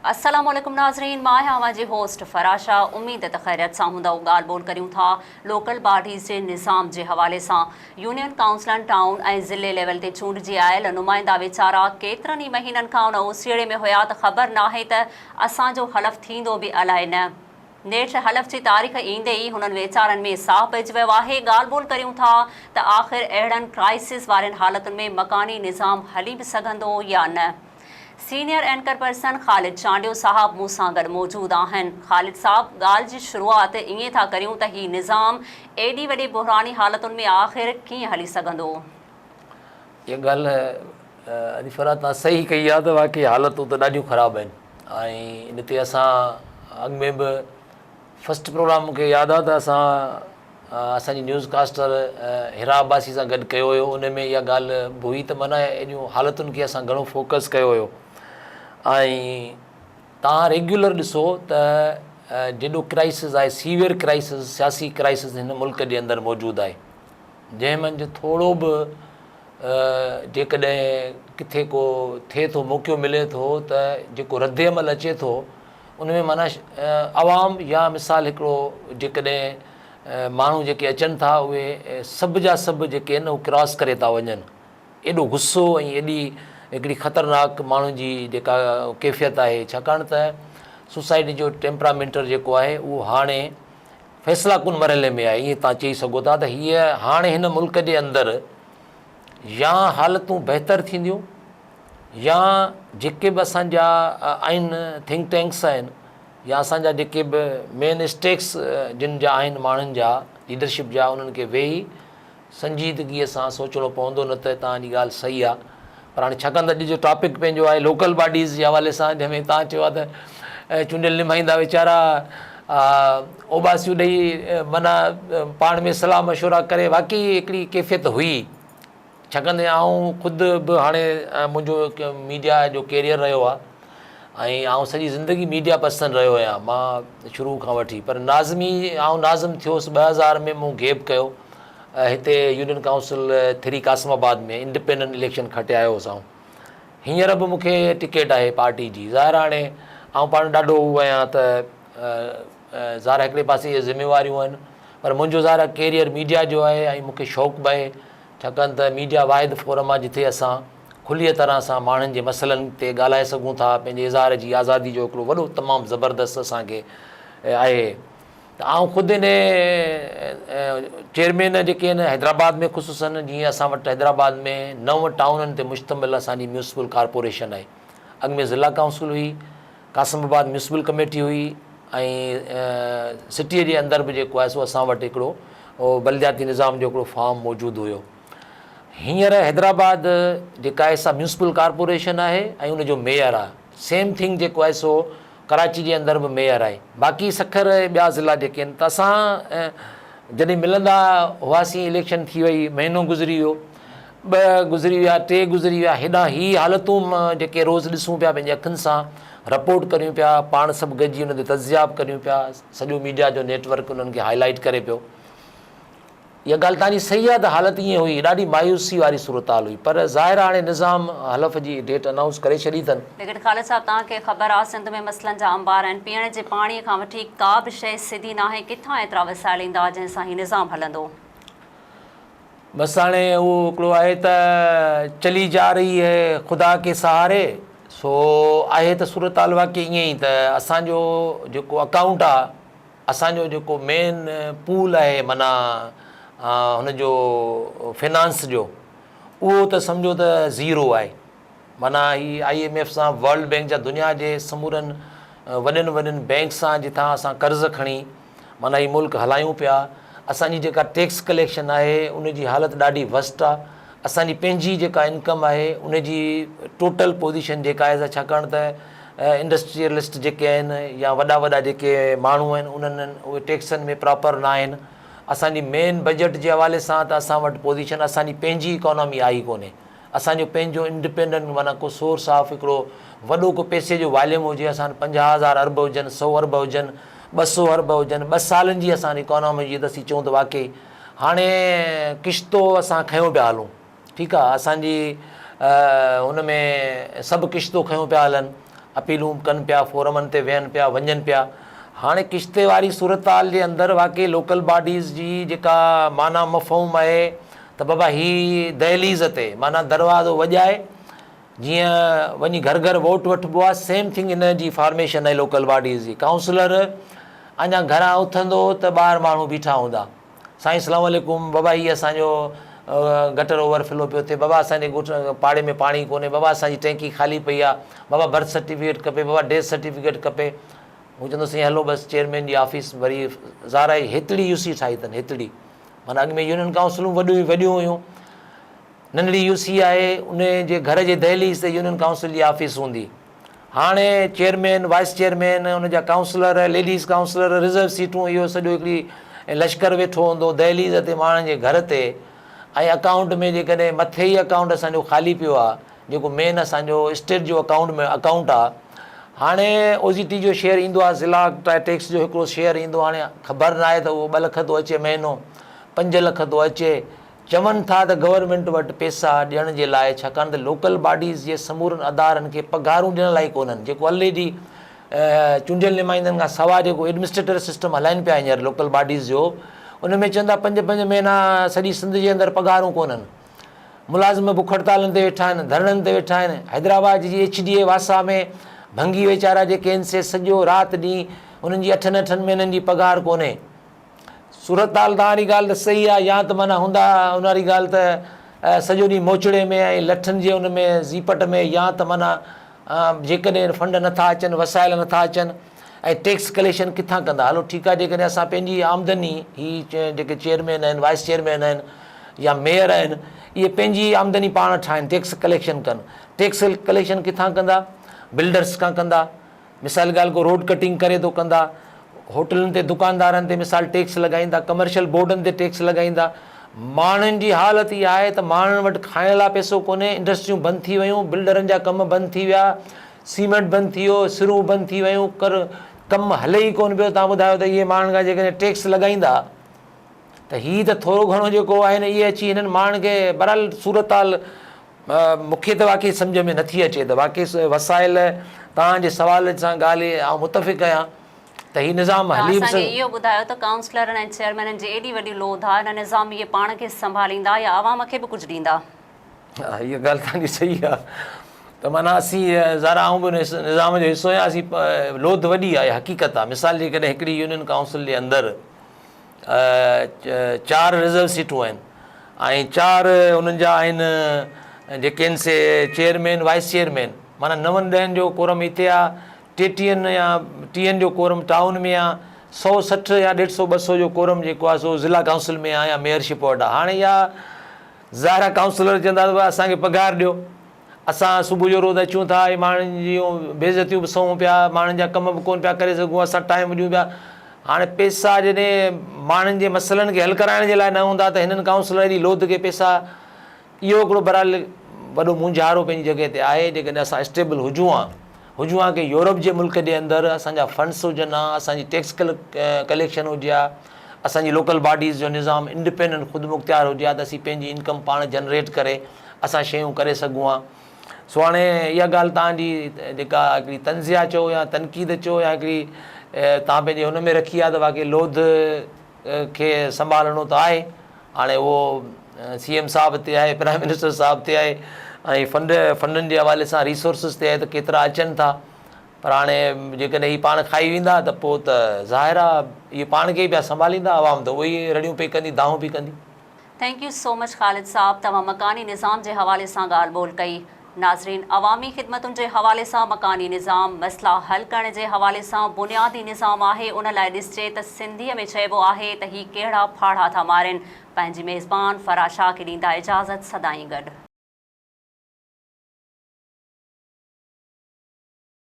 السلام عليڪم ناظرين مان آهيان اوهان جي هوسٽ فراشا اميد ته خيريت سان هوندؤ ڳالهه ٻولهه ڪريون ٿا لوڪل باڊيز جي نظام جي حوالي سان يونين ڪائونسلن ٽائون ۽ ضلعي ليول تي چونڊجي آيل نمائندا ويچارا ڪيترن ئي مهينن کان ان اوسيئڙي ۾ هيا ته خبر ناهي ته اسان جو حلف ٿيندو به الائي نه. نيٺ حلف جي تاريخ ايندي ئي هنن ويچارن ۾ ساهه پئجي ويو آهي. ڳالهه ٻولهه ڪريون ٿا ته آخر اهڙن ڪرائسز وارين حالتن ۾ مڪاني نظام هلي به سگهندو يا نه؟ Senior anchor person Khalid Chandio صاحب مون سان گڏ موجود آهن. خالد صاحب ڳالهه جي شروعات ائين ٿا ڪريون ته هي نظام ايڏي وڏي بحراني حالتن ۾ آخر ڪيئن هلي سگهندو؟ اها ڳالهه ادي فرح توهان صحيح ڪئي آهي ته واقعي حالتون ته ڏاڍيون خراب آهن ۽ ان تي اسان اڳ ۾ به فرسٽ پروگرام مون کي ياد آهي ته اسان اسان جي نيوز ڪاسٽر حرا عباسي سان گڏ ڪيو هيو ان ۾ اها ڳالهه به هئي ته معنيٰ ايڏيون حالتن کي اسان گهڻو فوڪس ڪيو هيو ۽ توهان ريگيولر ڏسو ته جيڏو ڪرائسز آهي سيويئر ڪرائسز سياسي ڪرائسز هن ملڪ جي اندر موجود آهي جنهن منجهه ٿورو به جيڪڏهن ڪٿي ڪو ٿئي ٿو موقعو ملي ٿو ته جيڪو رد عمل اچي ٿو ان ۾ معنيٰ عوام يا مثال هڪڙو جيڪڏهن ماڻهو جيڪي اچن ٿا اهي سڀ جا سڀ جيڪي آهن اهي ڪراس ڪري ٿا وڃن ايڏو غصو ۽ ايڏي هڪڙي خطرناڪ ماڻهن جي جيڪا ڪيفيت آهي ڇاڪاڻ ته سوسائٽي جو ٽيمپرامينٽر جيڪو آهي اهو هاڻي فيصلا ڪن مرحلي ۾ آهي ائين توهان چئي سگهو ٿا ته هيء هاڻي هن ملڪ جي اندر يا حالتون بهتر ٿينديون يا جيڪي به اسان جا آهن ٿنڪ ٽينڪس آهن يا اسان جا جيڪي به مين اسٽيڪس جن جا آهن ماڻهن جا ليڊرشپ جا انهن کي ويهي سنجيدگيء سان سوچڻو پوندو نه ته توهان جي ڳالهه صحيح آهي پر هاڻي ڇاڪاڻ ته اڄ جو ٽاپڪ پنهنجو آهي لوڪل باڊيز جي حوالي سان جنهن ۾ توهان چيو آهي ته چونڊيل نمائندا ويچارا اوٻاسيون ڏئي معنيٰ پاڻ ۾ صلاح مشورا ڪري واقعي هڪڙي ڪيفيت هئي ڇاڪاڻ ته آئون خود به هاڻي منهنجو ميڊيا جو ڪيريئر رهيو آهي ۽ آئون سڄي زندگي ميڊيا پرسن رهيو آهيان مان شروع کان وٺي پر ناظمي آئون ناظم ٿيوس 2000 ۾ مون گيپ ڪيو هتي union council 3 Qasimabad ۾ independent election کٽي آيو هوس آئون هينئر به مونکي ٽڪيٽ آهي پارٽي جي ظاهر هاڻي آئون پاڻ ڏاڍو هو آهيان ته ظاهر هڪڙي پاسي اهي ذميواريون آهن پر منهنجو ظاهر ڪيريئر ميڊيا جو آهي ۽ مونکي شوق به آهي ڇاڪاڻ ته ميڊيا واحد فورم آهي جتي اسان کليء طرح سان ماڻهن جي مسئلن تي ڳالهائي سگهون ٿا، پنهنجي اظهار جي آزادي جو هڪڙو وڏو تمام زبردست اسان کي آهي ته آئون خود ان چيئرمين جيڪي آهن حيدرآباد ۾ خصوصن جيئن اسان وٽ حيدرآباد ۾ نو ٽائونن تي مشتمل اسان جي ميونسپل ڪارپوريشن آهي اڳ ۾ ضلع ڪائونسل هئي قاسم آباد ميونسپل ڪميٽي هئي ۽ سٽيء جي اندر به جيڪو آهي سو اسان وٽ هڪڙو بلدياتي نظام جو هڪڙو فارم موجود هيو. هينئر حيدرآباد جيڪا آهي سا ميونسپل ڪارپوريشن آهي ۽ ان جو ميئر آهي. سيم ٿنگ جيڪو آهي سو ڪراچي جي اندر به ميئر آهي. باقي سکر ۽ ٻيا ضلعا جيڪي آهن ته اسان جڏهن ملندا هئاسين اليڪشن ٿي وئي مهينو گذري ويو ٻه گذري ويا ٽي گذري ويا هيڏانهن هي حالتون جيڪي روز ڏسون پيا پنهنجي اکين سان رپورٽ ڪريون پيا پاڻ سڀ گڏجي ان تي تجزيا به ڪريون پيا سڄو ميڊيا جو نيٽ ورڪ انهن کي هائي لائيٽ ڪري پيو اها ڳالهه تان جي صحيح آهي ته حالت ائين هئي ڏاڍي مايوسي واري صورتحال هئي پر ظاهر هاڻي نظام حلف جي ڊيٽ انائونس ڪري ڇڏي اٿن. ليڪن خالد صاحب توهان کي خبر آ سنڌ ۾ مسئلن جا انبار آهن پيئڻ جي پاڻي کان وٺي ڪا به شئي سڌي ناهي ڪٿان ايترا وسائل ايندا جنهن سان هي نظام هلندو. بس هاڻي اهو هڪڙو آهي ته چلي جا رهي هي خدا ڪي سهاري سو آهي ته صورتحال واقعي ائين ئي ته اسان جو جيڪو اڪائونٽ آ اسان جو جيڪو مين پول آهي معنيٰ هن جو فنانس جو اهو ته سمجهو ته زيرو آهي معنيٰ هي I M F سان ورلڊ بينڪ جا دنيا جي سمورن وڏن وڏن بينڪ سان جتان اسان قرض کڻي معنيٰ هي ملڪ هلايون پيا اسان جي جيڪا ٽيڪس ڪليڪشن آهي ان جي حالت ڏاڍي ورسٽ آ اسان جي پنهنجي جيڪا انڪم آهي ان جي ٽوٽل پوزيشن جيڪا آهي سا ڇاڪاڻ ته انڊسٽريلسٽ جيڪي آهن يا وڏا وڏا جيڪي ماڻهو آهن انهن اهي ٽيڪسن ۾ پراپر نه آهن اسان جي مين بجيٽ جي حوالي سان ته اسان وٽ پوزيشن اسان جي پنهنجي اڪانامي آهي ڪونهي اسان جو پنهنجو انڊپينڊنٽ معنيٰ ڪو سورس آف هڪڙو وڏو ڪو پئسي جو واليوم هجي اسان وٽ 50 هزار ارب هجن سو ارب هجن 200 ارب هجن ٻه سالن جي اسان وٽ اڪانامي هجي ته اسين چئون ته واقعي هاڻي قسطو اسان کنيو پيا هلون ٺيڪ آ اسان جي هن ۾ سڀ قسطو کنيو پيا هلن اپيلون ڪن پيا، فورمن تي ويهن پيا، وڃن پيا. هاڻي ڪشتي واري صورتحال جي اندر واقعي لوڪل باڊيز جي جيڪا معنيٰ مفهوم آهي ته بابا هي دهليز تي معنيٰ دروازو وڄائي جيئن وڃي گهر گهر ووٽ وٺبو آهي سيم ٿنگ ان جي فارميشن آهي لوڪل باڊيز جي. ڪائونسلر اڃا گهران اٿندو ته ٻاهر ماڻهو بيٺا هوندا. سائين اسلام عليڪم بابا هي اسان جو گٽر اوور فلو پيو ٿئي بابا اسان جي ڳوٺ پاڙي ۾ پاڻي ڪونهي بابا اسان جي ٽينڪي خالي پئي آ بابا برٿ سرٽيفڪيٽ کپي بابا ڊيٿ سرٽيفڪيٽ کپي هو چوندو سائين هلو بس چيئرمين جي آفيس وري ظاهر آهي هيتڙي يو سي ٺاهي اٿن هيتڙي معنيٰ اڳ ۾ يونين ڪائونسلون وڏيون وڏيون هيون ننڍڙي يو سي آهي ان جي گهر جي دهليز تي يونين ڪائونسل جي آفيس هوندي هاڻي چيئرمين، وائيس چيئرمين، ان جا ڪائونسلر، ليڊيز ڪائونسلر، رزرو سيٽون اهو سڄو هڪڙي لشڪر ويٺو هوندو دهليز تي ماڻهن جي گهر تي ۽ اڪائونٽ ۾ جيڪڏهن مٿي ئي اڪائونٽ اسان جو خالي پيو آهي جيڪو مين اسان جو اسٽيٽ جو اڪائونٽ ۾ اڪائونٽ آهي هاڻي او زي ٽي جو شيئر ايندو آهي ضلع ٽيڪس جو هڪڙو شيئر ايندو هاڻي خبر ناهي ته اهو ٻه لک ٿو اچي مهينو پنج لک ٿو اچي چون ٿا ته گورنمينٽ وٽ پيسا ڏيڻ جي لاء ڇاڪاڻ ته لوڪل باڊيز جي سمورن ادارن کي پگهارون ڏيڻ لاء ئي ڪونهن جيڪو الريڊي چونڊيل نمائندن کان سوا جيڪو ايڊمنسٽريٽر سسٽم هلائين پيا هينئر لوڪل باڊيز جو ان ۾ چون ٿا پنج پنج مهينا سڄي سنڌ جي اندر پگهارون ڪونهن ملازم بک هڙتالن تي ويٺا آهن ڌرڻن تي ويٺا آهن حيدرآباد جي ايڇ ڊي اي واسا ۾ ڀنگي ويچارا جيڪي آهن سي سڄو رات ڏينهن انهن جي اٺن اٺن مهينن جي پگهار ڪونهي صورتحال توهان واري ڳالهه ته صحيح آهي يا ته معنيٰ هوندا ان واري ڳالهه ته سڄو ڏينهن موچڙي ۾ ۽ لٺن جي ان ۾ زيپٽ ۾ يا ته معنيٰ جيڪڏهن فنڊ نٿا اچن وسائل نٿا اچن ۽ ٽيڪس ڪليڪشن ڪٿان ڪندا هلو ٺيڪ آهي جيڪڏهن اسان پنهنجي آمدني هي جيڪي چيئرمين آهن وائيس چيئرمين آهن يا ميئر آهن اهي پنهنجي آمدني پاڻ ٺاهن ٽيڪس ڪليڪشن ڪن ٽيڪس ڪليڪشن ڪٿان ڪندا بلڊرس کان ڪندا مثال ڳالهه ڪو روڊ ڪٽنگ ڪري ٿو ڪندا، هوٽلن تي دڪاندارن تي مثال ٽيڪس لڳائيندا، ڪمرشل بورڊن تي ٽيڪس لڳائيندا، ماڻهن جي حالت اها آهي ته ماڻهن وٽ کائڻ لاء پئسو ڪونهي، انڊسٽريون بند ٿي ويون، بلڊرن جا ڪم بند ٿي ويا، سيمينٽ بند ٿي ويو، سرون بند ٿي ويون، ڪر ڪم هلي ئي ڪونه پيو، توهان ٻڌايو ته اهي ماڻهن کان جيڪڏهن ٽيڪس لڳائيندا ته هي ته ٿورو گهڻو جيڪو آهي نه اهي اچي هنن ماڻهن کي بهرحال صورتحال مون کي ته واقعي سمجهه ۾ نٿي اچي ته واقعي وسائل توهان جي سوال سان ڳالهه آئون متفق آهيان ته هي نظام هلي به اسان کي اهو ٻڌايو ته ڪائونسلرن ۽ چيئرمينن جي ايڏي وڏي لوڌ آهي ان نظام ۾ اهي پاڻ کي سنڀاليندا يا عوام کي به ڪجهه ڏيندا؟ اها ڳالهه توهان جي صحيح آهي ته معنيٰ اسين ظاهر آئون به ان نظام جو حصو آهيان اسين لوڌ وڏي آهي حقيقت آهي مثال جيڪڏهن هڪڙي يونين ڪائونسل جي اندر چار رزرو سيٽون آهن ۽ چار انهن جا آهن جيڪي آهن سي چيئرمين وائيس چيئرمين معنيٰ نون ڏهن جو ڪورم هتي آ ٽيٽيهن يا ٽيهن جو ڪورم ٽائون ۾ آ 160 يا ڏيڍ سو ٻه سو جو ڪورم جيڪو آ سو ضلع ڪائونسل ۾ آ يا ميئرشپ وٽ آ هاڻي اها ظاهر آ ڪائونسلر چوندا ته اسان کي پگهار ڏيو اسان صبح جو روز اچون ٿا ۽ ماڻهن جون بيعزتيون به سهون پيا، ماڻهن جا ڪم به ڪونه پيا ڪري سگهون، اسان ٽائيم ڏيون پيا. هاڻي پئسا جڏهن ماڻهن جي مسئلن کي حل ڪرائڻ جي لاء نه هوندا ته هنن ڪائونسلر جي لوڌ کي پئسا اهو هڪڙو بهرحال وڏو مونجهارو پنهنجي جڳهه تي آهي جيڪڏهن اسان اسٽيبل هجون ها هجون ها ڪي يورپ جي ملڪ جي اندر اسان جا فنڊس هجن ها اسان جي ٽيڪس ڪليڪشن هجي ها اسان جي لوڪل باڊيز جو نظام انڊيپينڊنٽ خودمختيار هجي ها ته اسين پنهنجي انڪم پاڻ جنريٽ ڪري اسان شيون ڪري سگهون ها. سو هاڻي اها ڳالهه توهان جي جيڪا هڪڙي طنزيه چئو يا تنقيد چئو يا هڪڙي توهان پنهنجي هن ۾ رکي آهي ته واقعي لوڌ کي سنڀالڻو ته آهي هاڻي اهو سي ايم صاحب تي آهي پرائم منسٽر صاحب تي آهي ۽ فنڊ فنڊن جي حوالي سان ريسورسز تي آهي ته ڪيترا اچن ٿا پر هاڻي جيڪڏهن هي پاڻ کائي ويندا ته پوء ته ظاهر آهي اهي پاڻ کي ئي پيا سنڀاليندا عوام ته اهي ئي رڙيون پئي ڪندي دانهون پئي ڪندي. Thank you so much Khalid صاحب توهان مڪاني نظام جي حوالي سان ڳالهه ٻولهه ڪئي ناظرين عوامي خدمتن جي حوالي سان مڪاني نظام مسئلا حل ڪرڻ جي حوالي سان بنيادي نظام آهي ان لاء ڏسجي ته سنڌي ۾ چئبو آهي ته هي ڪهڙا ڦاڙها ٿا مارين پنهنجي ميزبان فرح شاهه کي ڏيندا اجازت سدائين گڏ.